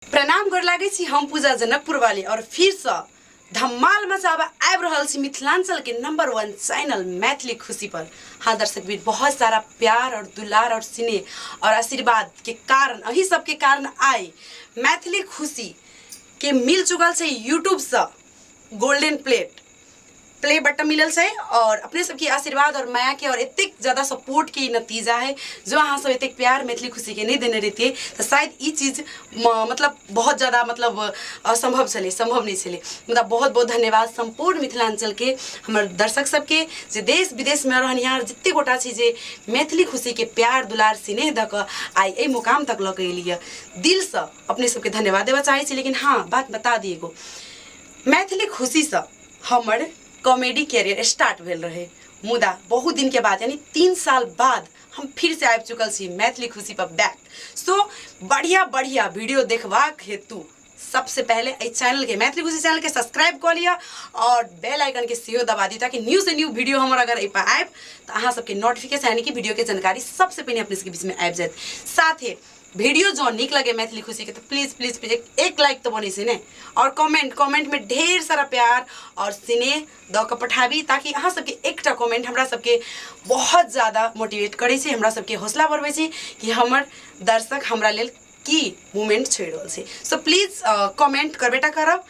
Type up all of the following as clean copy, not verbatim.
प्रणाम गोर लागै छी। हम पूजा जनकपुर वाली और फिर से धमाल मचाबा आबि रहल छी मिथिलांचल के नंबर 1 चैनल मैथिली खुशी पर। हाँ दर्शक वीर, बहुत सारा प्यार और दुलार और स्नेह और आशीर्वाद के कारण, अही सबके कारण आई मैथिली खुशी के मिल चुकल छै यूट्यूब से गोल्डन प्लेट प्ले बटन मिलल छै और अपने सबके आशीर्वाद और माया के और एतेक ज़्यादा सपोर्ट के ई नतीजा है। जो अहाँ सब एतेक प्यार मैथिली खुशी के नहीं देने रहितियै तऽ शायद ई चीज मतलब बहुत ज़्यादा मतलब असंभव छलै, संभव नहीं छलै। मुदा बहुत बहुत धन्यवाद सम्पूर्ण मिथिलांचल के हमर दर्शक सबके जे देश विदेश में रहनिहार जते गोटा छी जे मैथिली खुशी के प्यार दुलार स्नेह दऽ कऽ आइ एहि मुकाम तक लऽ कऽ एलियै। दिलसँ अपने सबके धन्यवाद देबऽ चाहै छी। लेकिन हाँ, बात बता दी एगो, मैथिली खुशीसँ हमर कॉमेडी कैरियर स्टार्ट भेल रहे, मुदा बहुत दिन के बाद यानी 3 साल बाद हम फिर से आबि चुकल छी मैथिली खुशी पर बैक। सो बढ़िया बढ़िया वीडियो देखबाक हेतु सबसे पहले एहि चैनल के मैथिली खुशी चैनल के सब्सक्राइब कऽ लिअ और बेल आइकन के सेहो दबा दियौ, ताकि न्यू से न्यू वीडियो हमर अगर एहि पर आबि तऽ अहाँ सबके नोटिफिकेशन यानी कि वीडियो के जानकारी सबसे पहिने अपने सबके बीच में आबि जायत। साथे वीडियो जो नीक लगे मैथिली खुशी के तो प्लीज प्लीज प्लीज एक लाइक तो बने से ने, और कमेंट में ढेर सारा प्यार और स्नेह दऽ कऽ पठाबी, ताकि अहाँ सबके एकटा कमेंट हमरा सबके बहुत ज़्यादा मोटिवेट करै छै, हमरा सबके हौसला बढ़बै छै कि हमर दर्शक हमरा लेल की मूवमेंट छोड़ि रहल छै। सो प्लीज कमेंट करबेटा करब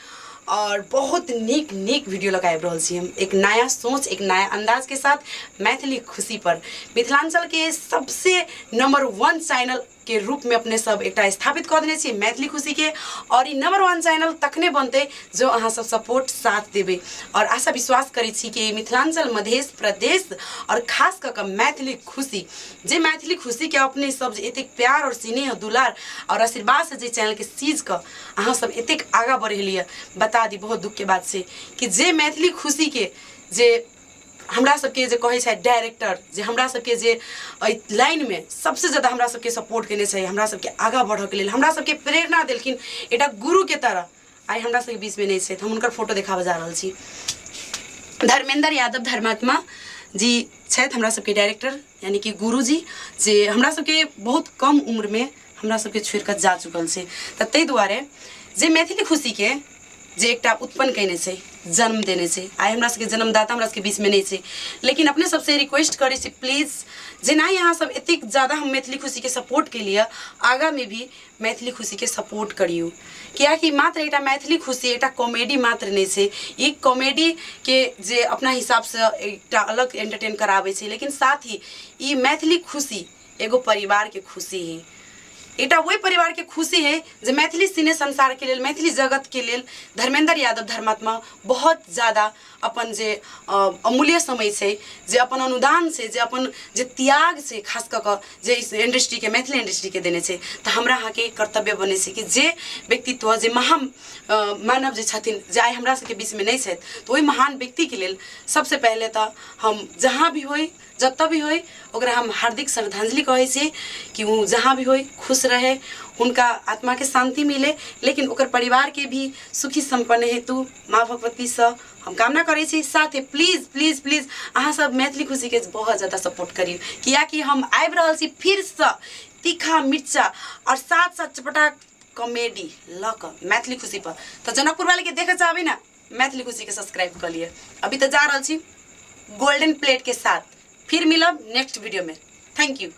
और बहुत नीक नीक वीडियो लऽ कऽ आबि रहल छी हम, एक नया सोच एक नया अंदाज के साथ मैथिली खुशी पर। मिथिलांचल के सबसे नंबर 1 चैनल के रूप में अपने सब एकटा स्थापित कऽ देने छी मैथिली खुशी के, और ई नंबर 1 चैनल तखने बनतै जो अहाँ सब सपोर्ट साथ देबै। और आशा विश्वास करै छी कि मिथिलांचल मधेश प्रदेश और खास कऽ कऽ मैथिली खुशी, जे मैथिली खुशी के अपने सब जे एतेक प्यार और स्नेह दुलार और आशीर्वाद से जे चैनल के सीज कऽ अहाँ सब एतेक आगाँ बढ़ेलियै। बता दी बहुत दुख के बात छै कि जे मैथिली खुशी के जे हमरा सबके जे कहै छै डायरेक्टर, जे हमरा सबके जे एहि लाइनमे सबसे ज्यादा हमरा सबके सपोर्ट केने छै, हमरा सबके आगाँ बढ़ऽके लेल हमरा सबके प्रेरणा देलखिन एकटा गुरुके तरह, आइ हमरा सबके बीचमे नहि छथि। हम हुनकर फोटो देखाबऽ जा रहल छी। धर्मेंद्र यादव धर्मात्मा जी छथि हमरा सबके डायरेक्टर यानी कि गुरुजी, जे हमरा सबके बहुत कम उम्रमे हमरा सबके छोड़ि कऽ जा चुकल छै। तऽ ताहि दुआरे जे मैथिली खुशीके जे एकटा उत्पन्न कयने छै, जन्म देने छै, आइ हमरा सबके जन्मदाता हमरा सबके बीचमे नहि छै। लेकिन अपने सबसे रिक्वेस्ट करै छी प्लीज, जेनाहि अहाँ सब एतेक ज्यादा हम मैथिली खुशीके सपोर्ट केलियै, आगाँमे भी मैथिली खुशीके सपोर्ट करियौ, किएकि मात्र एकटा मैथिली खुशी एकटा कॉमेडी मात्र नहि छै। ई कॉमेडीके जे अपना हिसाबसँ एकटा अलग एंटरटेन कराबै छै, लेकिन साथ ही ई मैथिली खुशी एगो परिवारके खुशी है, एकटा ओहि परिवारके खुशी है जे मैथिली सिने संसारके लेल, मैथिली जगतके लेल धर्मेंद्र यादव धर्मात्मा बहुत ज़्यादा अपन जे अमूल्य समय छै, जे अपन अनुदान छै, जे अपन जे त्याग छै, खास कऽ कऽ जे इस इंडस्ट्रीके मैथिली इंडस्ट्रीके देने छै। तऽ हमरा अहाँके कर्तव्य बनै छै कि जे व्यक्तित्व जे महा मानव जे छथिन, जे आइ हमरा सबके बीचमे नहि छथि, तऽ ओहि महान व्यक्तिके लेल सबसँ पहिले तऽ हम जहाँ भी होइ जतऽ भी होइ ओकरा हम हार्दिक श्रद्धांजलि कहै छी कि ओ जहाँ भी होइ खुश रहे, हुनका आत्माके शान्ति मिले, लेकिन ओकर परिवारके भी सुखी सम्पन्न हेतु माँ भगवतीसँ हम कामना करै छी। साथे प्लीज प्लीज प्लीज अहाँ सब मैथिली खुशीके बहुत ज़्यादा सपोर्ट करियौ, किएकि हम आबि रहल छी फिरसँ तीखा मिर्चा और साथ साथ चटपटा कॉमेडी लऽ कऽ मैथिली खुशी पर। तऽ जनकपुर वालीके देखऽ चाहबै ने, मैथिली खुशी के सब्सक्राइब कऽ लिअ। अभी तऽ जा रहल छी गोल्डन प्लेट के साथ, फिर मिलब नेक्स्ट वीडियो में। Thank you.